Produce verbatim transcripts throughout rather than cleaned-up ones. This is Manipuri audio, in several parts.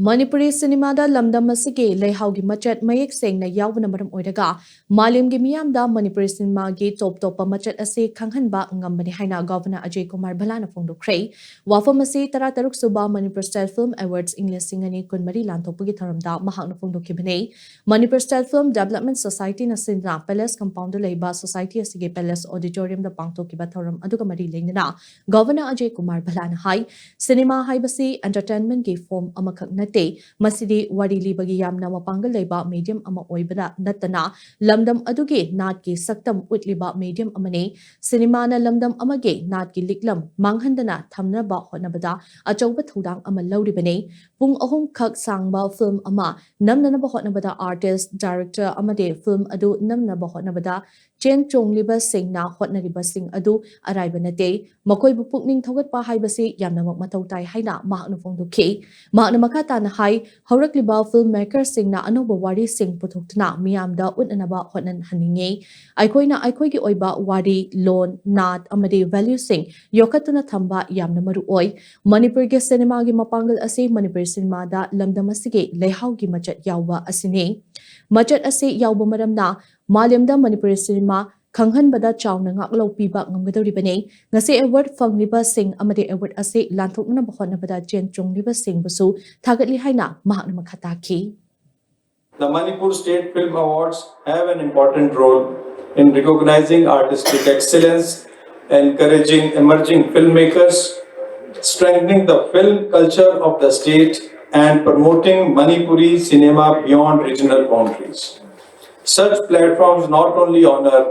ꯃꯅꯤꯄꯨꯔꯤ ꯁꯤꯅꯦꯃꯥꯗ ꯂꯝꯗꯝ ꯑꯁꯤꯒꯤ ꯂꯩꯍꯥꯎꯒꯤ ꯃꯆꯠ ꯃꯌꯦꯛ ꯁꯦꯡꯅ ꯌꯥꯎꯕꯅ ꯃꯔꯝ ꯑꯣꯏꯔꯒ ꯃꯥꯂꯦꯝꯒꯤ ꯃꯤꯌꯥꯝꯗ ꯃꯅꯤꯄꯨꯔꯤ ꯁꯤꯅꯦꯃꯥꯒꯤ ꯇꯣꯞ ꯇꯣꯞꯄ ꯃꯆꯠ ꯑꯁꯤ ꯈꯪꯍꯟꯕ ꯉꯝꯕꯅꯤ ꯍꯥꯏꯅ ꯒꯣꯚꯔꯅꯔ ꯑꯖꯌ ꯀꯨꯃꯥꯔ ꯚꯜꯂꯥꯅ ꯐꯣꯡꯗꯣꯛꯈ꯭ꯔꯦ꯫ ꯋꯥꯐꯝ ꯑꯁꯤ ꯇꯔꯥꯇꯔꯨꯛ ꯁꯨꯕ ꯃꯅꯤꯄꯨꯔ ꯁ꯭ꯇꯦꯠ ꯐꯤꯜꯝ ꯑꯦꯋꯥꯔꯗꯁ ꯏꯪ ꯂꯤꯁꯤꯡ ꯑꯅꯤ ꯀꯨꯟꯃꯔꯤ ꯂꯥꯟꯊꯣꯛꯄꯒꯤ ꯊꯧꯔꯝꯗ ꯃꯍꯥꯛꯅ ꯐꯣꯡꯗꯣꯛꯈꯤꯕꯅꯤ꯫ ꯃꯅꯤꯄꯨꯔ ꯁ꯭ꯇꯦꯠ ꯐꯤꯜꯝ ꯗꯦꯕꯂꯞꯃꯦꯟ ꯁꯣꯁꯥꯏꯇꯤꯅ ꯁꯤꯟꯗꯨꯅ ꯄꯦꯂꯦꯁ ꯀꯝꯄꯥꯎꯟꯗ ꯂꯩꯕ ꯁꯣꯁꯥꯏꯇꯤ ꯑꯁꯤꯒꯤ ꯄꯦꯂꯦꯁ ꯑꯣꯗꯤꯇꯣꯔꯤꯌꯝꯗ ꯄꯥꯡꯊꯣꯛꯈꯤꯕ ꯊꯧꯔꯝ ꯑꯗꯨꯒ ꯃꯔꯤ ꯂꯩꯅꯅ ꯒꯣꯚꯔꯅꯔ ꯑꯖꯌ ꯀꯨꯃꯥꯔ ꯚꯜꯂꯥꯅ ꯍꯥꯏ, ꯁꯤꯅꯦꯃꯥ ꯍꯥꯏꯕꯁꯤ ꯑꯦꯟꯇꯔꯇꯦꯟꯃꯦꯟꯒꯤ ꯐꯣꯔꯝ ꯑꯃꯈꯛ ꯅꯠꯇꯦ, ꯃꯁꯤꯗꯤ ꯋꯥꯔꯤ ꯂꯤꯕꯒꯤ ꯌꯥꯝꯅ ꯃꯄꯥꯡꯒꯜ ꯂꯩꯕ ꯃꯦꯗꯤꯌꯝ ꯑꯃ ꯑꯣꯏꯕꯗ ꯅꯠꯇꯅ ꯂꯝꯗꯝ ꯑꯗꯨꯒꯤ ꯅꯥꯠꯀꯤ ꯁꯛꯇꯝ ꯎꯠꯂꯤꯕ ꯃꯦꯗꯤꯌꯝ ꯑꯃꯅꯤ꯫ ꯁꯤꯅꯦꯃꯥꯅ ꯂꯝꯗꯝ ꯑꯃꯒꯤ ꯅꯥꯠꯀꯤ ꯂꯤꯛꯂꯝ ꯃꯥꯡꯍꯟꯗꯅ ꯊꯝꯅꯕ ꯍꯣꯠꯅꯕꯗ ꯑꯆꯧꯕ ꯊꯧꯗꯥꯡ ꯑꯃ ꯂꯧꯔꯤꯕꯅꯤ꯫ ꯄꯨꯡ ꯑꯍꯨꯝ ꯈꯛ ꯁꯥꯡꯕ ꯐꯤꯜꯝ ꯑꯃ ꯅꯝꯅꯅꯕ ꯍꯣꯠꯅꯕꯗ ꯑꯥꯔꯇꯤꯁ꯭ꯠ, ꯗꯥꯏꯔꯦꯛꯇꯔ ꯑꯃꯗꯤ ꯐꯤꯜꯝ ꯑꯗꯨ ꯅꯝꯅꯕ ꯍꯣꯠꯅꯕꯗ ꯆꯦꯟ ꯆꯣꯡꯂꯤꯕꯁꯤꯡꯅ ꯍꯣꯠꯅꯔꯤꯕꯁꯤꯡ ꯑꯗꯨ ꯑꯔꯥꯏꯕ ꯅꯠꯇꯦ꯫ ꯃꯈꯣꯏꯕꯨ ꯄꯨꯛꯅꯤꯡ ꯊꯧꯒꯠꯄ ꯍꯥꯏꯕꯁꯤ ꯌꯥꯝꯅꯃꯛ ꯃꯊꯧ ꯇꯥꯏ ꯍꯥꯏꯅ ꯃꯍꯥꯛꯅ ꯐꯣꯡꯗꯣꯛꯈꯤ꯫ ꯃꯍꯥꯛꯅ ꯃꯈꯥ ꯇꯥꯅ ꯍꯥꯏ, ꯍꯧꯔꯛꯂꯤꯕ ꯐꯤꯜꯝ ꯃꯦꯀꯔꯁꯤꯡꯅ ꯑꯅꯧꯕ ꯋꯥꯔꯤꯁꯤꯡ ꯄꯨꯊꯣꯛꯇꯨꯅ ꯃꯤꯌꯥꯝꯗ ꯎꯠꯅꯅꯕ ꯍꯣꯠꯅꯍꯟꯅꯤꯡꯏ꯫ ꯑꯩꯈꯣꯏꯅ ꯑꯩꯈꯣꯏꯒꯤ ꯑꯣꯏꯕ ꯋꯥꯔꯤ, ꯂꯣꯟ, ꯅꯥꯠ ꯑꯃꯗꯤ ꯚꯦꯂ꯭ꯌꯨꯁꯤꯡ ꯌꯣꯛꯈꯠꯇꯨꯅ ꯊꯝꯕ ꯌꯥꯝꯅ ꯃꯔꯨ ꯑꯣꯏ꯫ ꯃꯅꯤꯄꯨꯔꯒꯤ ꯁꯤꯅꯦꯃꯥꯒꯤ ꯃꯄꯥꯡꯒꯜ ꯑꯁꯤ ꯃꯅꯤꯄꯨꯔꯤ ꯁꯤꯅꯦꯃꯥꯗ ꯂꯝꯗꯝ ꯑꯁꯤꯒꯤ ꯂꯩꯍꯥꯎꯒꯤ ꯃꯆꯠ ꯌꯥꯎꯕ ꯑꯁꯤꯅꯤ꯫ ꯃꯆꯠ ꯑꯁꯤ ꯌꯥꯎꯕ ꯃꯔꯝꯅ ꯃꯥꯂꯦꯝꯗ ꯃꯅꯤꯄꯨꯔꯤ ꯁꯤꯅꯦꯃꯥ ꯈꯪꯍꯟꯕꯗ ꯆꯥꯎꯅ ꯉꯥꯛꯂꯧ ꯄꯤꯕ ꯉꯝꯒꯗꯧꯔꯤꯕꯅꯤ꯫ ꯉꯁꯤ ꯑꯦꯋꯥꯔꯗ ꯐꯪꯂꯤꯕꯁꯤꯡ ꯑꯃꯗꯤ ꯑꯦꯋꯥꯔꯗ ꯑꯁꯤ ꯂꯥꯟꯊꯣꯛꯅꯅꯕ ꯍꯣꯠꯅꯕꯗ ꯆꯦꯟ ꯆꯣꯡꯂꯤꯕꯁꯤꯡꯕꯨꯁꯨ ꯊꯥꯒꯠꯂꯤ ꯍꯥꯏꯅ ꯃꯍꯥꯛꯅ ꯃꯈꯥ ꯇꯥꯈꯤ꯫ The Manipur State Film Awards have an important role in recognizing artistic excellence, encouraging emerging filmmakers, strengthening the film culture of the state, and promoting Manipuri cinema beyond regional boundaries. Such platforms not only honor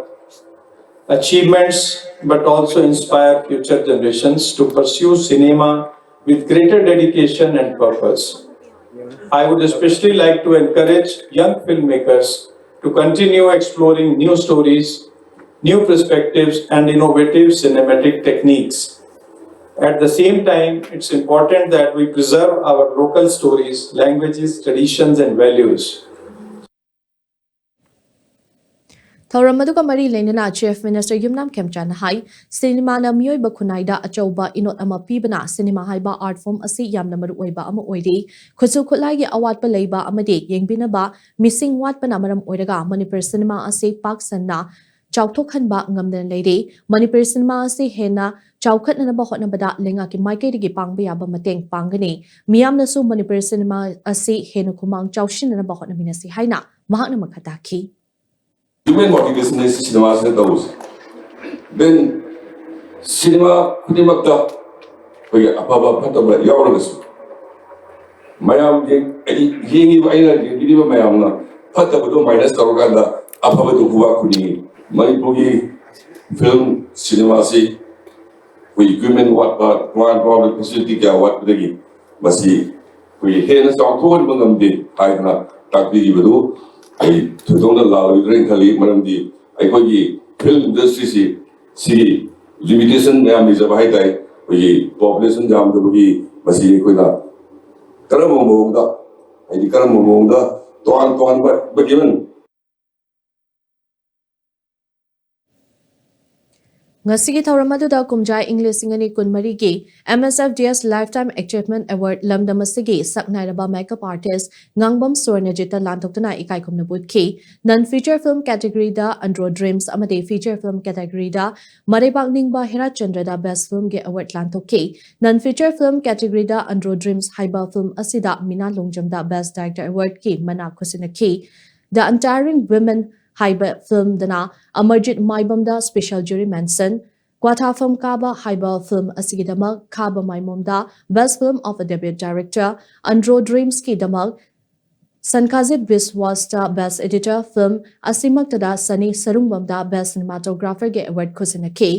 achievements but also inspire future generations to pursue cinema with greater dedication and purpose. I would especially like to encourage young filmmakers to continue exploring new stories, new perspectives, and innovative cinematic techniques. At the same time, it's important that we preserve our local stories, languages, traditions, and values. ꯊꯧꯔꯝ ꯑꯗꯨꯒ ꯃꯔꯤ ꯂꯩꯅꯅ Chief Minister ꯌꯨꯝꯅꯥꯝ ꯈꯦꯝꯆꯥꯟꯅ ꯍꯥꯏ, ꯁꯤꯅꯦꯃꯥꯅ ꯃꯤꯑꯣꯏꯕ ꯈꯨꯟꯅꯥꯏꯗ ꯑꯆꯧꯕ ꯏꯅꯣꯠ ꯑꯃ ꯄꯤꯕꯅ ꯁꯤꯅꯦꯃꯥ ꯍꯥꯏꯕ art form ꯑꯁꯤ ꯌꯥꯝꯅ ꯃꯔꯨ ꯑꯣꯏꯕ ꯑꯃ ꯑꯣꯏꯔꯤ꯫ ꯈꯨꯠꯁꯨ ꯈꯨꯠꯂꯥꯏꯒꯤ ꯑꯋꯥꯠꯄ ꯂꯩꯕ ꯑꯃꯗꯤ ꯌꯦꯡꯕꯤꯅꯕ ꯃꯤꯁꯤꯡ ꯋꯥꯠꯄꯅ ꯃꯔꯝ ꯑꯣꯏꯔꯒ ꯃꯅꯤꯄꯨꯔ ꯁꯤꯅꯦꯃꯥ ꯑꯁꯤ ꯄꯥꯛ ꯁꯟꯅ ꯆꯥꯎꯊꯣꯛꯍꯟꯕ ꯉꯝꯗꯅ ꯂꯩꯔꯤ꯫ ꯃꯅꯤꯄꯨꯔ ꯁꯤꯅꯦꯃꯥ ꯑꯁꯤ ꯍꯦꯟꯅ ꯆꯥꯎꯈꯠꯅꯅꯕ ꯍꯣꯠꯅꯕꯗ ꯂꯩꯉꯥꯛꯀꯤ ꯃꯥꯏꯀꯩꯗꯒꯤ ꯄꯥꯡꯕ ꯌꯥꯕ ꯃꯇꯦꯡ ꯄꯥꯡꯒꯅꯤ꯫ ꯃꯤꯌꯥꯝꯅꯁꯨ ꯃꯅꯤꯄꯨꯔ ꯁꯤꯅꯦꯃꯥ ꯑꯁꯤ ꯍꯦꯟꯅ ꯈꯨꯃꯥꯡ ꯆꯥꯎꯁꯤꯟꯅꯅꯕ ꯍꯣꯠꯅꯃꯤꯟꯅꯁꯤ ꯍꯥꯏꯅ ꯃꯍꯥꯛꯅ ꯃꯈꯥ ꯇꯥꯈꯤ꯫ Human motivation ꯑꯁꯤ ꯁꯤꯅꯦꯃꯥꯁꯤꯅ ꯇꯧꯕꯁꯦ꯫ Then ꯁꯤꯅꯦꯃꯥ ꯈꯨꯗꯤꯡꯃꯛꯇ ꯑꯩꯈꯣꯏꯒꯤ ꯑꯐꯕ ꯐꯠꯇꯕ ꯌꯥꯎꯔꯒꯁꯨ ꯃꯌꯥꯝꯒꯤ, ꯍꯥꯏꯗꯤ ꯌꯦꯡꯉꯤꯕ, ꯑꯩꯅ ꯌꯦꯡꯕꯤꯔꯤꯕ ꯃꯌꯥꯝꯅ ꯐꯠꯇꯕꯗꯣ minus ꯇꯧꯔꯀꯥꯟꯗ ꯑꯐꯕꯗꯣ ꯈꯨꯕꯥꯛ ꯈꯨꯅꯤꯡꯉꯤ꯫ ꯃꯅꯤꯄꯨꯔꯒꯤ film ꯁꯤꯅꯦꯃꯥꯁꯤ ꯑꯩꯈꯣꯏ equipment ꯋꯥꯠꯄ, ꯇꯣꯉꯥꯟ ꯇꯣꯉꯥꯟꯕ facility ꯀꯌꯥ ꯋꯥꯠꯄꯗꯒꯤ ꯃꯁꯤ ꯑꯩꯈꯣꯏꯒꯤ ꯍꯦꯟꯅ ꯆꯥꯎꯊꯣꯛꯍꯟꯕ ꯉꯝꯗꯦ ꯍꯥꯏꯗꯅ ꯇꯥꯛꯄꯤꯔꯤꯕꯗꯨ ꯑꯩ ꯊꯣꯏꯗꯣꯛꯅ ꯂꯥꯜꯂꯣꯏꯗ꯭ꯔꯦꯅ ꯈꯜꯂꯤ꯫ ꯃꯔꯝꯗꯤ ꯑꯩꯈꯣꯏꯒꯤ film industry ꯁꯤ, ꯁꯤꯒꯤ limitation ꯃꯌꯥꯝ ꯂꯩꯖꯕ ꯍꯥꯏꯇꯥꯔꯦ꯫ ꯑꯩꯈꯣꯏꯒꯤ population ꯌꯥꯝꯗꯕꯒꯤ ꯃꯁꯤ ꯑꯩꯈꯣꯏꯅ ꯀꯔꯝꯕ ꯃꯑꯣꯡꯗ, ꯍꯥꯏꯗꯤ ꯀꯔꯝꯕ ꯃꯑꯣꯡꯗ ꯇꯣꯉꯥꯟ ꯇꯣꯉꯥꯟꯕ even ꯉꯁꯤꯒꯤ ꯊꯧꯔꯝ ꯑꯗꯨꯗ ꯀꯨꯝꯖꯥ ꯏꯪ ꯂꯤꯁꯤꯡ ꯑꯅꯤ ꯀꯨꯟꯃꯔꯤꯒꯤ M S F D S Lifetime Achievement Award ꯂꯝꯗꯝ ꯑꯁꯤꯒꯤ ꯁꯛꯅꯥꯏꯔꯕ makeup artist ꯉꯥꯡꯕꯝ ꯁꯨꯋꯔꯅꯖꯤꯠꯇ ꯂꯥꯟꯊꯣꯛꯇꯨꯅ ꯏꯀꯥꯏꯈꯨꯝꯅꯕ ꯎꯠꯈꯤ꯫ Non feature film category ꯗ Andro Dreams ꯑꯃꯗꯤ feature film category ꯗ ꯃꯔꯩꯕꯥꯛ ꯅꯤꯡꯕ ꯍꯦꯔꯥꯆꯟꯗ꯭ꯔꯗ best film ꯒꯤ award ꯂꯥꯟꯊꯣꯛꯈꯤ꯫ Non feature film category ꯗ Andro Dreams ꯍꯥꯏꯕ film ꯑꯁꯤꯗ ꯃꯤꯅꯥ ꯂꯣꯡꯖꯝꯗ best director award ꯀꯤ ꯃꯅꯥ ꯈꯨꯠꯁꯤꯟꯅꯈꯤ꯫ The Untiring Women ꯍꯥꯏꯕ film ꯗꯅ ꯑꯃꯔꯖꯤꯠ ꯃꯥꯏꯕꯝꯗ special jury mention, ꯀ꯭ꯋꯥꯊꯥꯐꯝ ꯀꯥꯕ ꯍꯥꯏꯕ film ꯑꯁꯤꯒꯤꯗꯃꯛ ꯈꯥꯕ ꯃꯥꯏꯃꯣꯝꯗ best film of a debut director, Andro Dreams ꯀꯤꯗꯃꯛ ꯁꯟꯈꯥꯖꯤꯠ ꯕꯤꯁꯋꯥꯁꯇ best editor film ꯑꯁꯤꯃꯛꯇꯗ ꯁꯅꯤ ꯁꯔꯨꯡꯕꯝꯗ best cinematographer ꯒꯤ award ꯈꯨꯠꯁꯤꯟꯅꯈꯤ꯫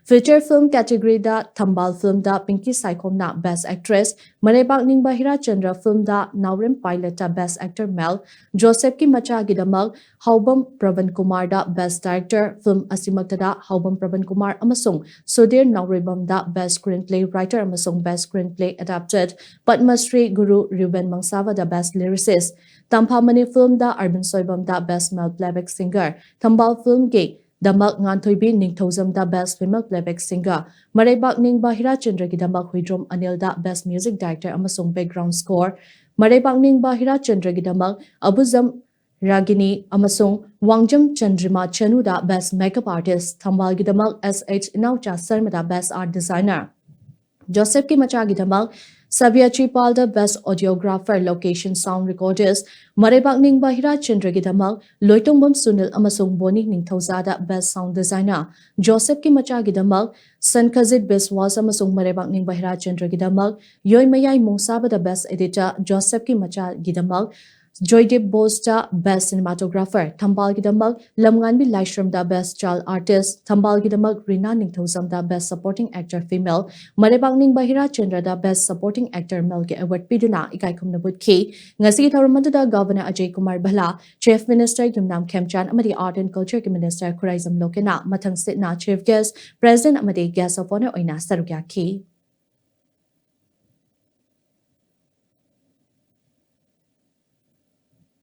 Feature film category ꯗ ꯊꯝꯕꯥꯜ film ꯗ ꯄꯤꯡꯀꯤ ꯁꯥꯏꯈꯣꯝꯅ Best Actress, ꯃꯔꯩꯕꯥꯛ ꯅꯤꯡꯕ ꯍꯤꯔꯥꯆꯟꯗ꯭ꯔ film ꯗ ꯅꯥꯎꯔꯦꯝ ꯄꯥꯏꯂꯠꯇ Best Actor Male, ꯖꯣꯁꯦꯐꯀꯤ ꯃꯆꯥꯒꯤꯗꯃꯛ ꯍꯥꯎꯕꯝ ꯄ꯭ꯔꯕꯟ ꯀꯨꯃꯥꯔꯗ Best Director, film ꯑꯁꯤꯃꯛꯇꯗ ꯍꯥꯎꯕꯝ ꯄ꯭ꯔꯕꯟ Kumar ꯑꯃꯁꯨꯡ ꯁꯨꯙꯤꯔ ꯅꯥꯎꯔꯦꯝꯕꯝꯗ Best Screenplay Writer ꯑꯃꯁꯨꯡ Best Screenplay Adapted, Padma Shri ꯒꯨꯔꯨ ꯔ꯭ꯌꯨꯕꯦꯟ ꯃꯪꯁꯥꯕꯗ Best Lyricist, ꯇꯝꯐꯥꯃꯅꯤ film ꯗ ꯑꯔꯕꯤꯟ ꯁꯣꯏꯕꯝꯗ Best Male Playback Singer, ꯊꯝꯕꯥꯜ film ꯒꯤ ꯗꯃꯛ ꯉꯥꯟꯊꯣꯏꯕꯤ ꯅꯤꯡꯊꯧꯖꯝꯗ Best Female Playback Singer, ꯃꯔꯩꯕꯥꯛ ꯅꯤꯡꯕ ꯍꯤꯔꯥꯆꯟꯗ꯭ꯔꯒꯤꯗꯃꯛ ꯍꯨꯏꯗ꯭ꯔꯣꯝ ꯑꯅꯤꯜꯗ Best Music Director ꯑꯃꯁꯨꯡ Background Score, ꯃꯔꯩꯕꯥꯛ ꯅꯤꯡꯕ ꯍꯤꯔꯥꯆꯟꯗ꯭ꯔꯒꯤꯗꯃꯛ ꯑꯕꯨꯖꯝ ꯔꯥꯒꯤꯅꯤ ꯑꯃꯁꯨꯡ ꯋꯥꯡꯖꯝ ꯆꯟꯗ꯭ꯔꯤꯃꯥ ꯆꯅꯨꯗ Best Makeup Artist, ꯊꯝꯕꯥꯜꯒꯤꯗꯃꯛ S H ꯏꯅꯥꯎꯆꯥ ꯁꯔꯃꯗ Best Art Designer, ꯖꯣꯁꯦꯐꯀꯤ ꯃꯆꯥꯒꯤꯗꯃꯛ ꯁꯕꯤꯌꯥ ꯆꯤꯄꯥꯜꯗ Best Audiographer, Location Sound Recordist, ꯃꯔꯩꯕꯥꯛ ꯅꯤꯡꯕ ꯍꯤꯔꯥꯆꯟꯗ꯭ꯔꯒꯤꯗꯃꯛ ꯂꯣꯏꯇꯣꯡꯕꯝ ꯁꯨꯅꯤꯜ ꯑꯃꯁꯨꯡ ꯕꯣꯅꯤ ꯅꯤꯡꯊꯧꯖꯥꯗ Best Sound Designer, ꯖꯣꯁꯦꯐꯀꯤ ꯃꯆꯥꯒꯤꯗꯃꯛ ꯁꯟꯈꯖꯤꯠ ꯕꯤꯁꯋꯥꯁ ꯑꯃꯁꯨꯡ ꯃꯔꯩꯕꯥꯛ ꯅꯤꯡꯕ ꯍꯤꯔꯥꯆꯟꯗ꯭ꯔꯒꯤꯗꯃꯛ ꯌꯣꯏꯃꯌꯥꯏ ꯃꯣꯡꯁꯥꯕꯗ Best Editor, ꯖꯣꯁꯦꯐꯀꯤ ꯃꯆꯥꯒꯤꯗꯃꯛ ꯖꯣꯏꯗꯤꯞ ꯕꯣꯁꯇ Best Cinematographer, ꯊꯝꯕꯥꯜꯒꯤꯗꯃꯛ ꯂꯝꯉꯥꯟꯕꯤ ꯂꯥꯏꯁ꯭ꯔꯝꯗ Best Child Artist, ꯊꯝꯕꯥꯜꯒꯤꯗꯃꯛ ꯔꯤꯅꯥ ꯅꯤꯡꯊꯧꯖꯝꯗ Best Supporting Actor Female, ꯃꯔꯩꯕꯥꯛ ꯅꯤꯡꯕ ꯍꯤꯔꯥꯆꯟꯗ꯭ꯔꯗ Best Supporting Actor Male ꯒꯤ award ꯄꯤꯗꯨꯅ ꯏꯀꯥꯏ ꯈꯨꯝꯅꯕ ꯎꯠꯈꯤ꯫ ꯉꯁꯤꯒꯤ ꯊꯧꯔꯝ ꯑꯗꯨꯗ Governor Ajay Kumar ꯚꯜꯂꯥ, Chief Minister ꯌꯨꯝꯅꯥꯝ ꯈꯦꯝꯆꯥꯟ ꯑꯃꯗꯤ Art and Culture ꯒꯤ Minister ꯈꯨꯔꯥꯏꯖꯝ ꯂꯣꯀꯦꯅ ꯃꯊꯪ ꯁꯤꯠꯅ Chief Guest, President ꯑꯃꯗꯤ Guest of Honour ꯑꯣꯏꯅ ꯁꯔꯨꯛ ꯌꯥꯈꯤ꯫